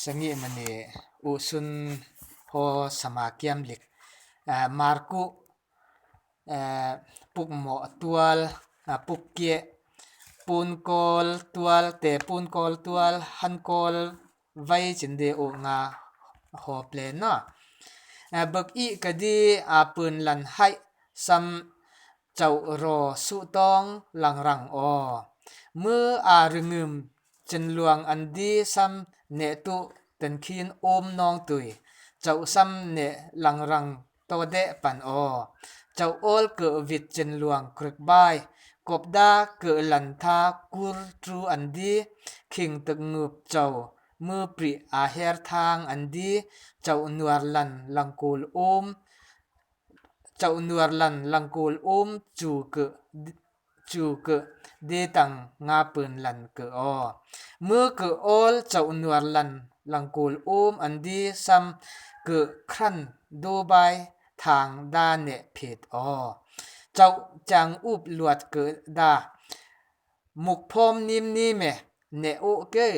Sangi mani usun ho sama kiam lik marku puk mo tual puk kie pun kawl tual te pun kawl tual han kawl vai chin de u nga ho ple na bak i ka di a pun lan hai sam chau ro su tong lang rang o mu a ringum chin luang an di sam ne tu ten khin um nong tui chau sam ne lang rang to de pan o chau ol ke vit chin luang krik bai kop da ke lan tha kur tru an di khing tuk ngup chau mu pri a her thang an di chau nuar lan langkul um chau nuar lan langkul um chu ke chu ke de tang nga pun lan ke o mu ke ol chau nuar lan langkul um an di sam ke khran do bai thang da ne phit o chau chang up luat ke da muk phom nim ni me ne u ke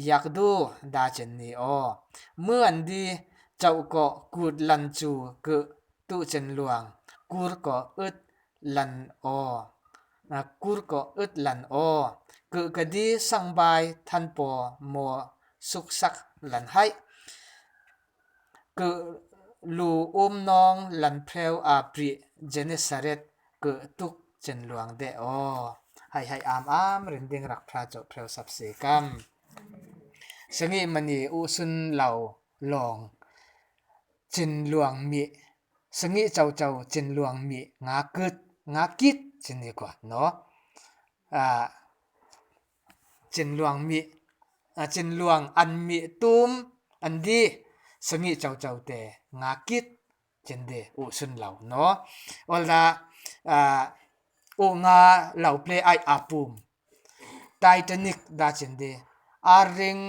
yak du da chen ni o mu an di chau ko kut lan chu ke tu chen luang kur ko ut lan o kur ko ut lan o ke ka di sang bai than po mo suk sak lan hai ke lu um nong lan phreu a pri Genesaret ke tuk chen luang de o hai hai am am rin ding rak phra cho phreu sap se kam sangi mani u sun lo long chin luang mi sangi chau chau chin luang mi nga kut nga kit chin ni kwa no a chin luang mi chin luang an mi tum an di sangi chau chau te nga kit chin de u sun lo no ol da u nga lo play ai apum Titanic da chin de aring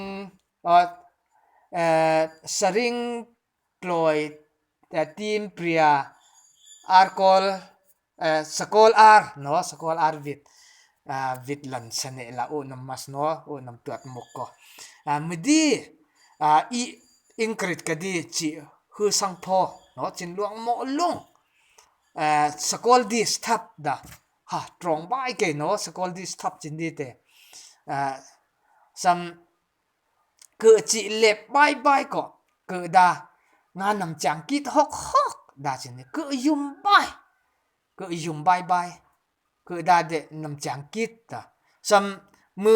saring ploy team pria arkol sakol ar no sakol ar vit vit lan sane la u nam mas no u nam tuat muk ko midi i ingkrit ka di chi hu sang pho no chin luang mo lung sakol dis thap da ha trong bai ke no sakol dis thap chin di te sam ke chi lep bai bai ko ke da nga nam chang kit hok hok da chin ke yum bai ke yum bai bai ke da de nam chang kit ta sam mu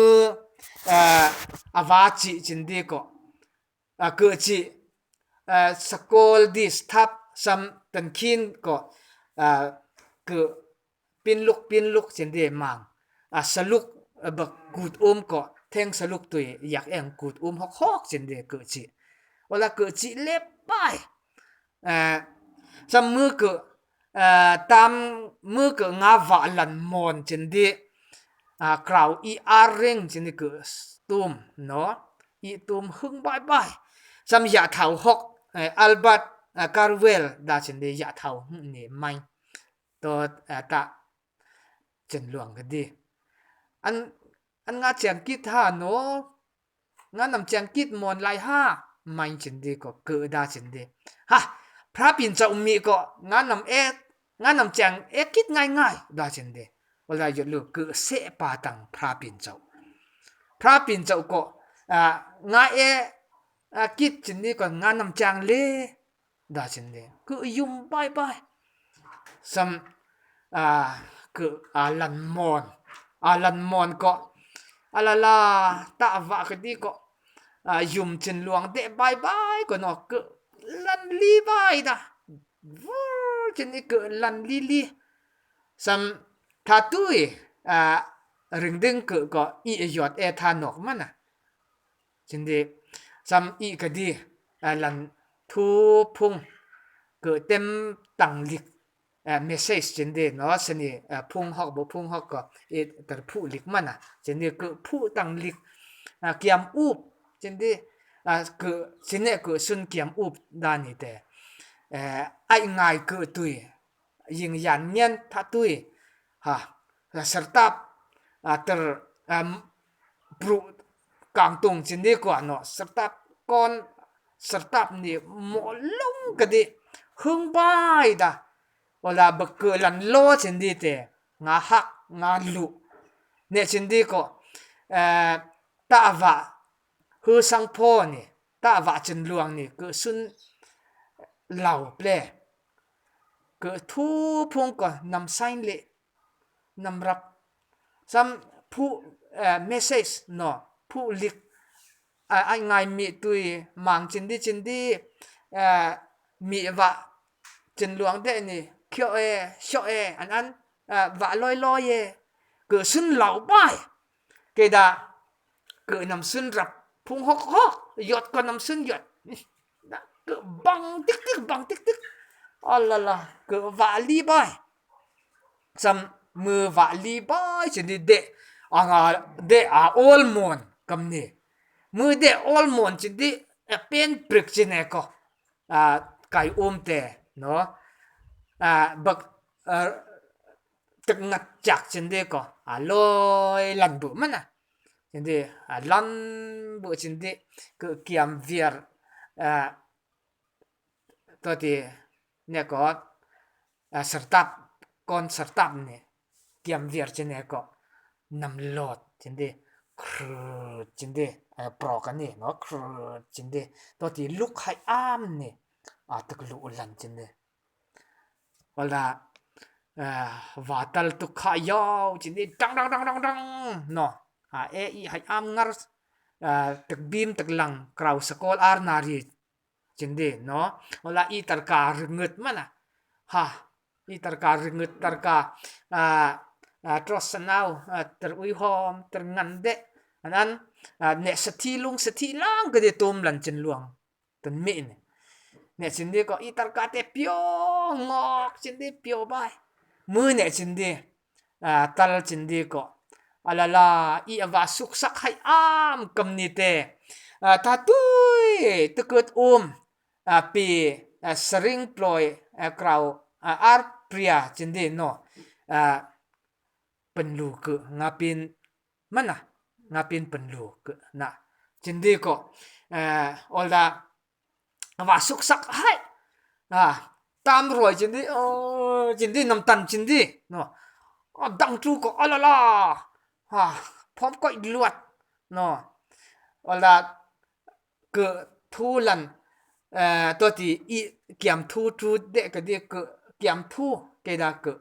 awa chi chin di ko ke chi sakol dis thap sam tan khin ko ke pin luk pin luk chin di mang saluk bak kut um ko theng saluk tui yak eng kut um hok hok chin di ke chi wala ke chi lep bai sam mu ke tam mu ke nga wa lan mon chin di krau i ar ring chin di ke tum no i tum hung bai bai sam ya thau hok Albert Carwell da chin di ya thau ni mai to ta chen luang ka di an an nga chiang kit ha no nga nam chiang kit mon lai ha mai chin di ko ke da chin di ha phra pin chau mi ko nga nam e nga nam chiang e kit ngai ngai da chin di wala yot lu ke se pa tang phra pin chau phra pin chau ko nga e kit chin di ko nga nam chiang le da chin di ke yum bai bai sam ke alan mon alan mon ko alala ta wa ka di ko yum chin luang de bai bai ko no ke lan li bai da vur chin ni ke lan li li sam tha tui ring ding ke ko i yot e tha nok mana chin di sam i ka di lan thu phung ke tem tang lik message chin di no sani phung hok bo phung hok ko i tar phu lik mana chin di ke phu tang lik kiam up chin di ke chine ke sun kiam up da ni te ai ngai ke tui ying yan ngen tha tui ha sertap ter pru kang tung chin di ko no sertap Kawn sartap ni mawh lung ka di hung bai da ola bak ke lan lo chin di te nga hak nga lu ne chin di ko ta va hu sang pho ni ta va chin luang ni ke sun lau ple ke thu phung ko nam sign le nam rap sam phu message no phu lik ai ngai mi tui mang chin di chin di mi va chin luang de ni khio e sio e an an va loi loi e ke sun lau bai ke da ke nam sun rap phung hok hok yot ko nam sun yot ke bang tik tik bang tik tik alala ke va li bai Sam mư va li bai chin di de anga de a all mon kam ni mư de all mon chin di pen prik chin e ko a kai um te no a bak tek ngat chak chin de ko a loi lan bu mana chin di a lan bu chin di ke kiam viar a to ti ne ko sartap kon sartap nih kiam viar chin e ko nam lot chin di khrut chin di prok ani no khrut chin di to ti luk hai am ni a tuk lu lan chin di wala va tal tuk kha yaw chin di dang dang dang dang dang no a e i hai am ngar tak bim tak lang krau sakol ar nari Chin di no wala i tarka ringut mana ha i tarka ringut tarka tros sanau ter ui hom ter ngan de anan ne sathi lung sathi lang ka di tum lan chin luang tan mi ni ne chin di ko i tarka te pio ngok chin di pio bai mu ne chin di tal chin di ko alala i ava suk sak hai am kam ni te ta tui tukut um pi saring ploi krau ar priya chin di no panlu ku ngapin mana ngapin panlu ku na chin di ko olda va suk sak hai a tam ruai chin di chin di nam tan chin di no dang chu ko alala ha phom koi luat no ola ke thu lan to ti i kiam thu chu de ka di ke kiam thu ke da ke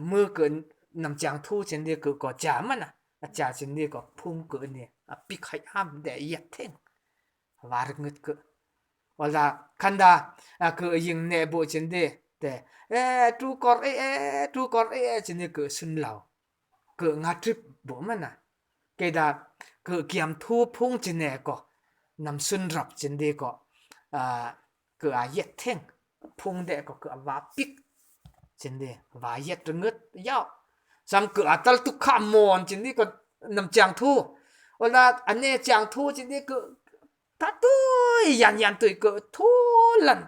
mư ke nam chang thu chin di ke ko cha mana a cha chin di ko phung ke ni a pik hai am de yat theng war ngut ke wala khanda ke ying ne bu chin di te e tu kor e e tu kor e e chin di ke sun lau ke nga trip bu mana ke da ke kiam thu phung chin ne ko nam sun rap chin di ko ke a yet theng phung de ko ke wa pik chin di wa yet ngut yao sam ke a tal tu kha mon chin di ko nam chang thu wala ane chang thu chin di ke ta tui yan yan tui ke thu lan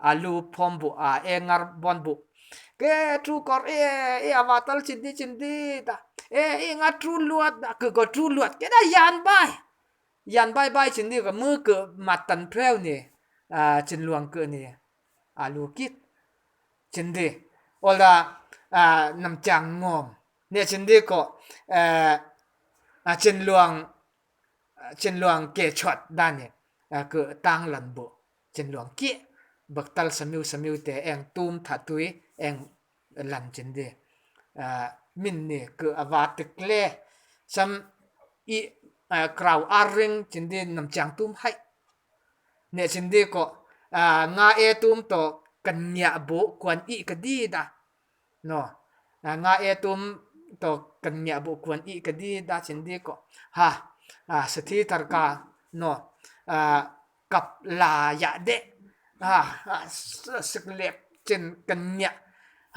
alu phom bu a e ngar bon bu ke tru kor e e awa tal chin di chin di ta e e nga tru luat da ke ko tru luat ke da yan bai yan bai bai chin di ko mu ke mat tan preu ni a chin luang ke ni alu kit chin di ola a nam chang ngom ne chin di ko a chin luang chin luang ke chot da ni ke tang lan bu chin luang ki bak tal samiu samiu te eng tum tha tui eng lan chin di min ni ke awa tik le sam i krau ar ring chin di nam chang tum hai ne chin di ko nga e tum to kan nya bu kwan i ka di da no nga e tum to kan nya bu kwan i ka di da chin di ko ha sathi tarka no kap la ya de ha sik lep chen kan nya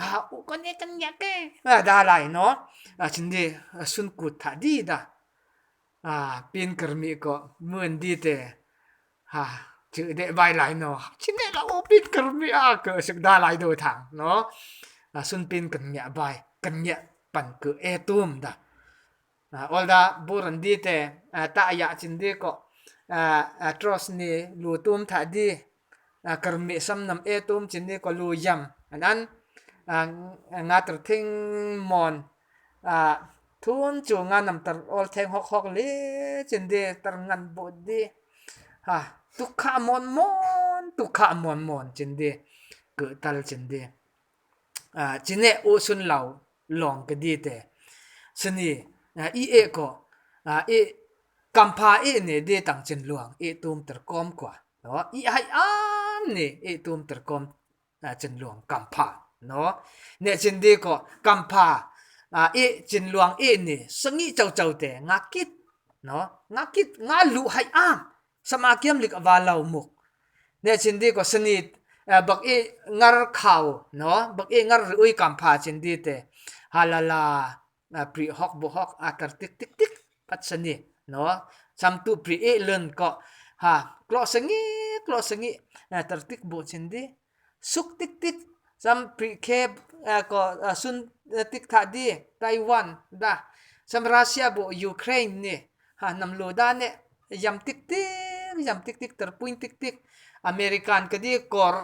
ha u kon e kan nya ke da lai no chin di sun kut tha di da a pin kermi ko muen di te ha chữ đệ vai lại no chin ne la o pin kermi a ke sik da lai do thang no sun pin kan nya bai kan nya pan ke e tum da olda buran di te ta ya chin di ko. Tros ni lu tum thah di karmi sam nam e tum chin di ko lu yam an an nga tar thing mon thun chu nga nam tar ol theng hok hok li chin di tar ngan bu di ha tukha mon mon tukha mon mon chin di ku tal chin di chine u sun lo long ka di te sani i e ko i kampha i ne de tang chin luang i tum ter kom kwa no i hai am ni i tum ter kom chin luang kampha no ne chin di ko kampha i chin luang i ni sangi chau chau te nga kit no nga kit nga lu hai am sama kiam lik awa lo muk ne chin di ko sani bak i ngar khau no bak i ngar ri ui kampha chin di te halala pri hok bu hok atar tik tik tik pat sani no sam tu pri e lun ko ha klo sangi klo sangi tar tik bu chin di suk tik tik sam pri khe ko sun tik tha di Taiwan da sam Russia bu Ukraine ni ha nam lu da ne yam tik tik yam tik tik tar puin tik tik American ka di kor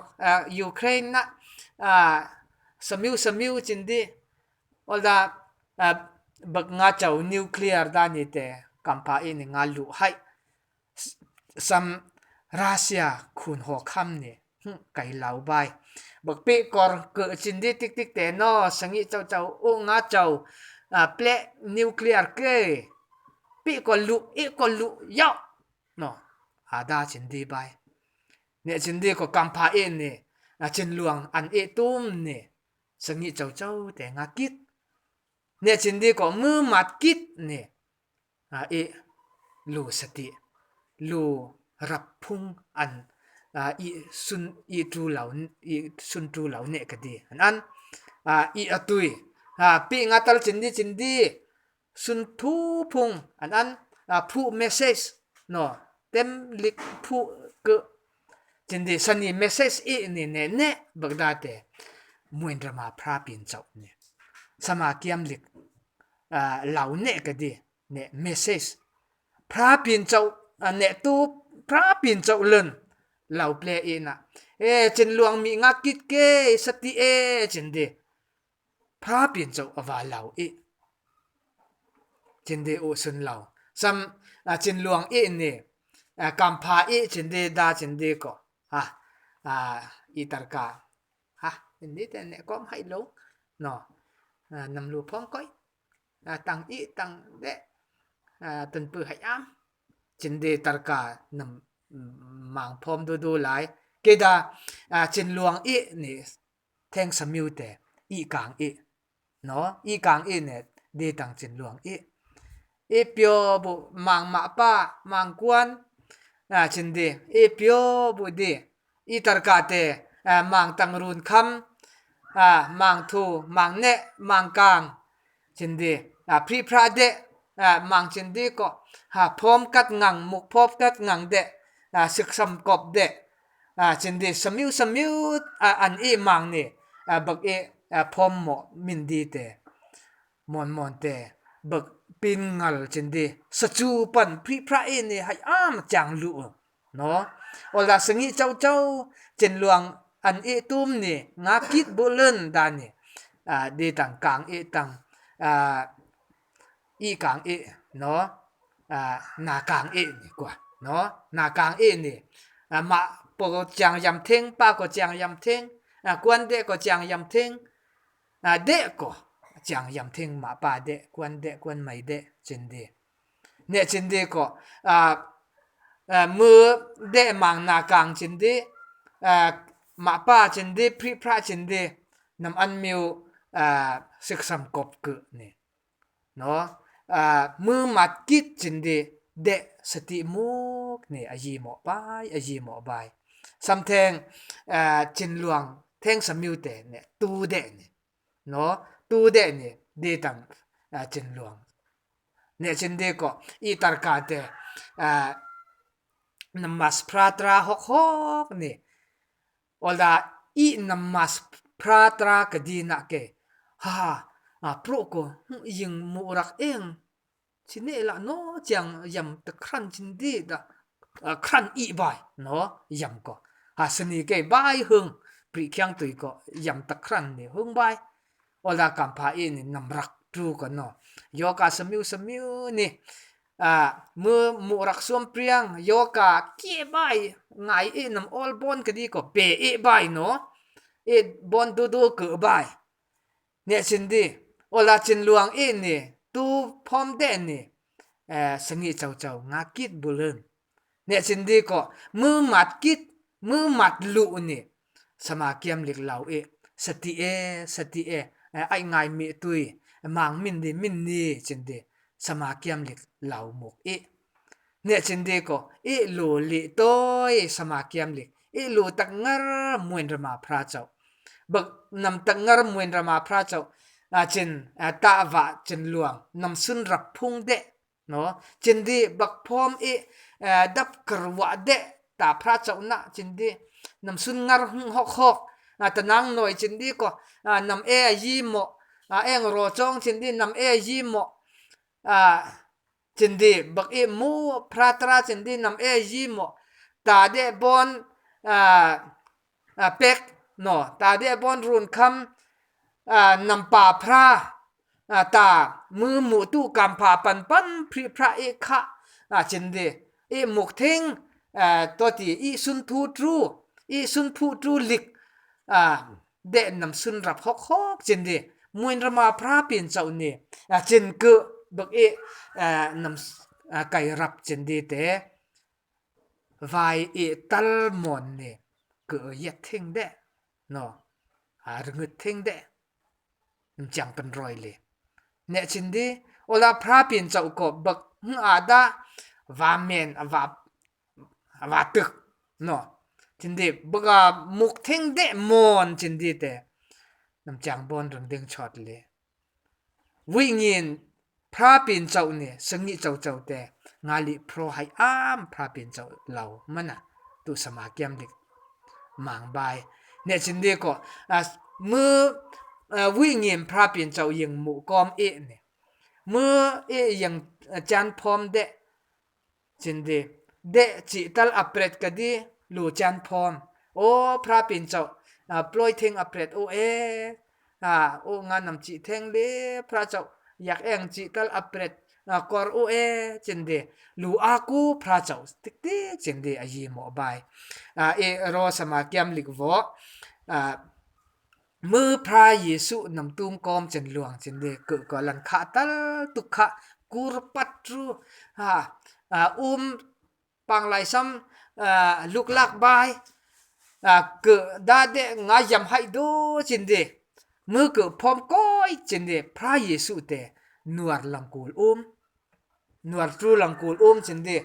Ukraine na samiu samiu chin di Olda bak nga chau nuclear da ni te kampa i ni nga lu hai sam Russia khun ho kham ni kai lau bai bak pe kor ke chin di tik tik te no sangi chau chau u nga chau ple nuclear ke pi ko lu i ko lu yau no ada chin di bai ne chin di ko kampa i ni chin luang an i tum ni sangi chau chau te nga kit ne chin di ko mu mat kit ni i lu sati lu rap phung an i sun i tu lo i sun tu lo ne ka di an an i atui pi nga tal chin di chin di sun thu phung an an phu message no tem lik phu ke chin di sani message i ni ne ne bagda te muin rama phra pin chau ni sama kiam lik lau ne ka di ne message phra pin chau ne tu phra pin chau lun lau ple i na e chin luang mi nga kit ke sati e chin di phra pin chau awa lau i chin di u sun lau sam chin luang i ni kam pha i chin di da chin di ko ha i tar ka ha ni te ne kom hai lo no nam lu phong koi tang i tang de tun pu hai am chin di tar ka nam mang phom du du lai ke da chin luang i ni theng samiu te i kang i no i kang i ne de tang chin luang i i pyo bu mang ma pa mang kuan chin di i pyo bu di i tar ka te mang tang run kham mang thu mang ne mang kang chin di phri phra de mang chin di ko ha phom kat ngang muk phop kat ngang de sik sam kop de chin di samiu samiu an i mang ni bak i phom mo min di te mon mon te bak pin ngal chin di sachu pan phri phra i ni hai am chang lu no ola sangi chau chau chen luang an i tum ni nga kit bu lun da ni di tang kang i tang i kang i no na kang i ni kwa no na kang i ni ma po chang yam theng pa ko chang yam theng kuan de ko chang yam theng de ko chang yam theng ma pa de kuan de kuan mai de chen de ne chin di ko mu de mang na kang chin di ma pa chin di phri phra chin di nam an miu sik sam kop ku ni no mu mat kit chin di de sati muk ni ayi mo pai ayi mo bai samtheng chin luang theng samiu te ne tu de ni no tu de ni de tang chin luang ne chin de ko i tar ka te namas pratra hok hok ni olda i namas pratra ka di na ke ha a pro ko ying mu rak eng chine la no chiang yam te kran chin di da. Khan ih bai no yam ko. Ha sani ke bai hung pri khiang tui ko yam tak khan ni hung bai. Ola kam pha i ni nam rak tu ko no. Yoka samiu samiu ni mu mu rak suam priang yoka ke bai ngai i nam all bon ka di ko pe i bai no. I bon du du ku bai. Ne chin di ola chin luang i ni tu phom de ni sangi chau chau nga kit bulun. Ne chin di ko mu mat kit mu mat lu ni sama kiam lik lau i sati e sati e ai ngai mi tui mang min di min ni chin di sama kiam lik lau muk i. Ne chin di ko i lu li toi sama kiam lik i lu tak ngar muen rama phra chau. Bak nam tak ngar muen rama phra chau chin ta va chin luang nam sun rap phung de no chin di bak phom i dap karwa de ta phra chau na chin di nam sun ngar hung hok hok tanang noi chin di ko nam e yi mo eng ro chong chin di nam e yi mo chin di bak i mu phra tra chin di nam e yi mo ta de bon pek no ta de bon run kham nam pa phra ta mu mu tu kam pha pan pan phri phra e kha chin di i muk thing to ti i sun thu tru i sun phu tru lik de nam sun rap hok hok chin di muin rama phra pin chau ni chin ku bak i nam kai rap chin di te vai i tal mon ni ku yet thing de no rngut thing de chiang pan roi le ne chin di ola phra pin chau ko bak a da va men va va tuk no chin di baka muk thing de mon chin di te nam chang bon rung ding chot le vui ngin phra pin chau ni sangi chau chau te ngali phro hai am phra pin chau lau mana tu sama kiam lik mang bai ne chin di ko mu vui ngin phra pin chau ying mu kom e ni mu e yang chan phom de chin di de chi tal apret ka di lu chan phom o phra pin chau ploi thing apret o e o nga nam chi theng le phra chau yak eng chi tal apret kor o e chin di lu a ku phra chau tik tik chin di a yi mo bai e ro sama kiam lik vo mu phra Yesu nam tum kom chen luang chin di ku ko lan kha tal tu kha kur pat ru ha pang lai sam luk lak bai ku da de nga yam hai do chin di mu ku phom koi chin di phra Yesu te nuar langkul um nuar tru langkul um chin di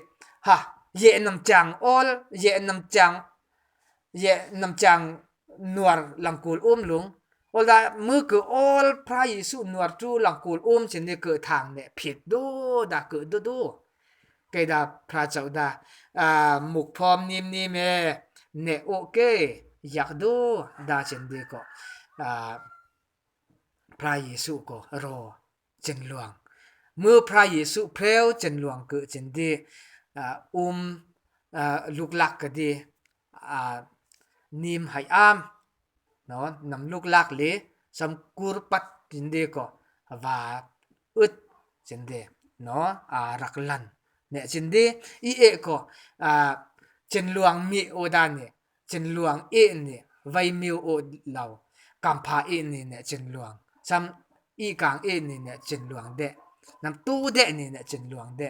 ha ye nam chang ol ye nam chang ye nam chang nuar langkul um lung ol da mu ku ol phra Yesu nuar tru langkul um chin di ku thang ne phit do da ku do do ke da phra chau da muk phom nim nim e ne o ke yak do da chin di ko phra Yesu ko ro chen luang mu phra Yesu phreu chen luang ku chen di um luk lak ka di nim hai am no nam luk lak le sam kur pat chin di ko va ut chin di no a rak lan ne chin di i e ko chen luang mi o da ni chen luang e ni vai miu o lau kam pha e ni ne chen luang sam i kang e ni ne chen luang de nam tu de ni ne chen luang de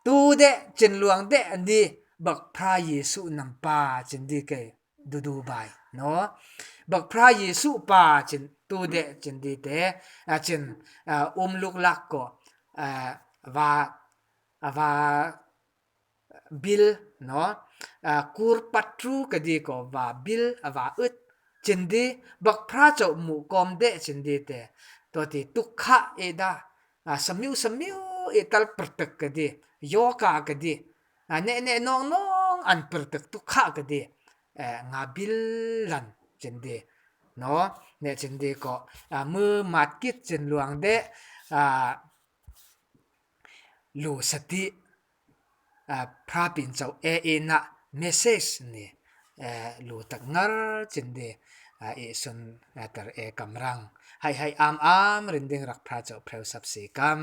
tu de chen luang de ni bak phra Yesu nam pa chen di ke du du bai no bak phra Yesu pa chen tu de chen di te a chen um luk lak ko va va bil no kur patru ka di ko va bil va ut chen di bak phra chau mu kom de chen di te to ti tuk kha e da samiu samiu e tal pertek ka di yoga ka di ne ne nong nong an pertek tuk kha ka di nga bil lan chen di no ne chen di ko mu mat kit chen luang de lu sati. Phra pin chauh e i na message ni lu tak ngar chin di i sun tar e kam rang. Hai hai am am rinding rak phra chauh phreu sap si kam.